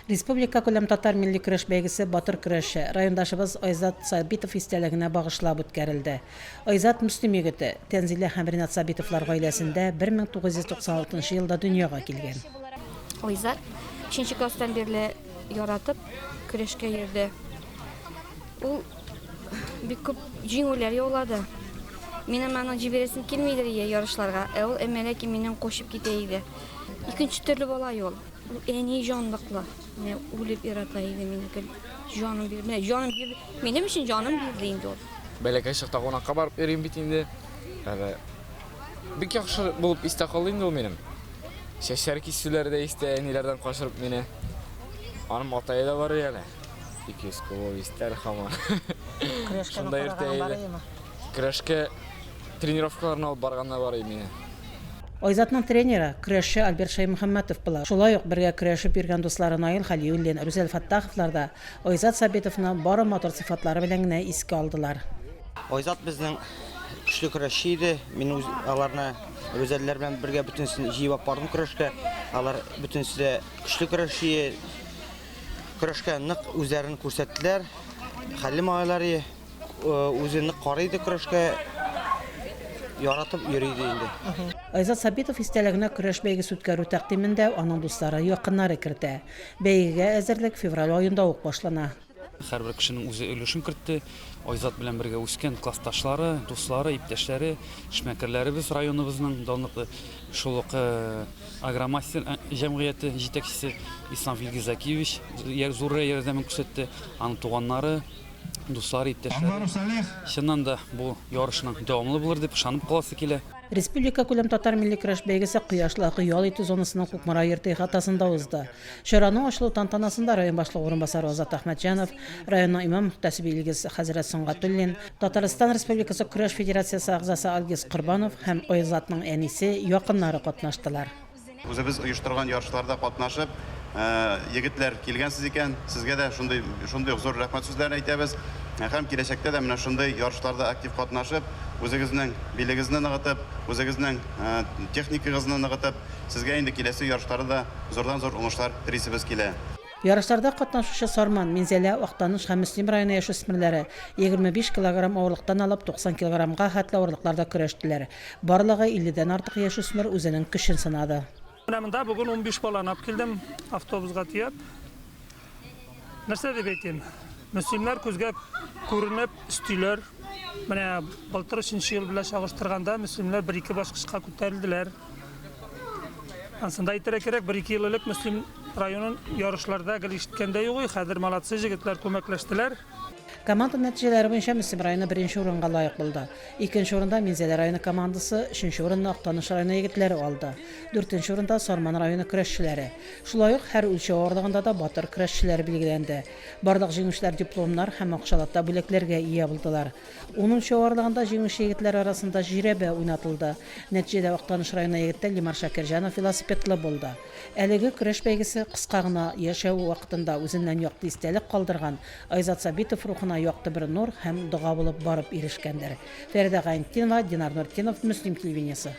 Республикакүләм татар милли көрәш бәйгесе батыр көрәшче, райондашыбыз Айзат Сабитов истәлегенә багышлап үткәрелде. Айзат Мөслим егете, Тәнзилә һәм Ринат Сабитовлар гаиләсендә 1996 нчы елда дөньяга килгән. Айзат өченче класстан бирле яратып көрәшкә йөрде. Ул бик күп җиңүләр яулады. Минем аны җибәрәсем килмидер ие ярышларга, ә ул әмма ләкин миннән качып китә иде. Икенче төрле бала ул. Ул әни җанлыклы. Менә үлеп ярата иде мине гел. Җаным бирде. Менә җаным бирде. Минем өчен җаным бирде инде ул. Бәләкәй чакта кунакка барып йөрим бит инде. Әле бик яхшы булып истә калды инде ул минем. Чәчләр кисүләре дә истә, әниләрдән качырып мине. Аның матае да бар әле. 200 кило истә әле һаман. Көрәшкә Шунда йөртә иде. Көрәшкә тренировкаларына алып барганда бар иде мине. Айзатның тренеры, көрәшче Альберт Шәймөхәммәтов була. Шулай ук бергә көрәшеп йөргән дуслары Наил Хәлиуллин, Рүзәл Фәттаховлар да Айзат Сабитовны бары матур сыйфатлары белән генә искә алдылар. Айзат безнең көчле көрәшче иде. Мин үз аларны Рүзәлләр белән бергә бөтенесен җыеп алып бардым көрәшкә. Алар бөтенесе дә көчле көрәшче. Көрәшкә нык үзләрен күрсәттеләр. Хәлле малайлар. Үзе нык карый иде көрәшкә, яратып йөри иде инде. Айзат Сабитов истәлегенә көрәш бәйгесе үткәрү тәкъдимен дә аның дуслары, якыннары кертә. Бәйгегә әзерлек февраль аенда ук башлана. Һәрбер кешенең үзе өлешен кертте. Айзат белән бергә үскән классташлары, дуслары, иптәшләре, эшмәкәрләребез районыбызның данлыклы шул ук Агромастер җәмгыяте җитәкчесе Ислам Илгизакиевич зур ярдәмен күрсәтте. Аның туганнары, Дуслар, иптәшләр, чыннан да бу ярышның дәвамлы булыр дип ышанып каласы килә. Республикакүләм татар милли көрәш бәйгесе Кояшлы Акы ял итү зонасының Кукмара йорты ихатасында узды. Чараның ачылу тантанасында район башлыгы урынбасары Азат Әхмәтҗанов, районның имам-мөхтәсибе Илгиз хәзрәт Сөнгатуллин, Татарстан Республикасы Көрәш федерациясе әгъзасы Альгиз Корбанов һәм Айзатның әнисе, якыннары катнаштылар. Үзебез оештырган ярышларда катнашып, егетләр килгәнсез икән, сезгә дә шундый шундый ук зур рәхмәт сүзләрен әйтәбез. Һәм киләчәктә дә менә шундый ярышларда актив катнашып, үзегезнең билегезне ныгытып, үзегезнең техникагызны ныгытып, сезгә инде киләсе ярышларда да зурдан-зур уңышлар телисебез килә. Ярышларда катнашучы Сарман, Минзәлә, Актаныш һәм Мөслим районы яшүсмерләре 25 килограмм авырлыктан алып 90 килограммга хәтле авырлыкларда көрәштеләр. Барлыгы илледән артык яшүсмер үзенең көчен сынады. Менә монда бүген 15 баланы алып килдем, автобусга төяп. Нәрсә дип әйтим? Мөслимнәр күзгә күренеп өстиләр. Менә былтыр өченче ел белән чагыштырганда, мөслимнәр бер-ике баскычка күтәрелделәр. Ансында әйтергә кирәк, бер-ике ел элек Мөслим районын ярышларда гел ишеткән дә юк иде. Хәзер молодцы, җегетләр күмәкләштеләр. Команда нәтиҗәләре буенча Мөслим районы беренче урынга лаек булды. Икенче урында Минзәлә районы командасы, өченче урынны Актаныш районы егетләре алды. Дүртенче урында Сарман районы көрәшчеләре. Шулай ук һәр үлчәү авырлыгында да батыр көрәшчеләр билгеләнде. Барлык җиңүчеләр дипломнар һәм акчалата бүләкләргә ия булдылар. Унынчы авырлыгында җиңүче егетләр арасында жирәбә уйнатылды. Нәтиҗәдә Актаныш районы егете Лимар Шакирҗанов велосипедлы булды. Әлеге көрәш бәйгесе кыска гына яшәү вакытында үзеннән якты истәлек калдырган Айзат Сабитов рухына якты бер нур һәм дога булып барып ирешкәндер. Фәридә Гайнетдинова, Динар Нуртдинов, Мөслим телевидениесе.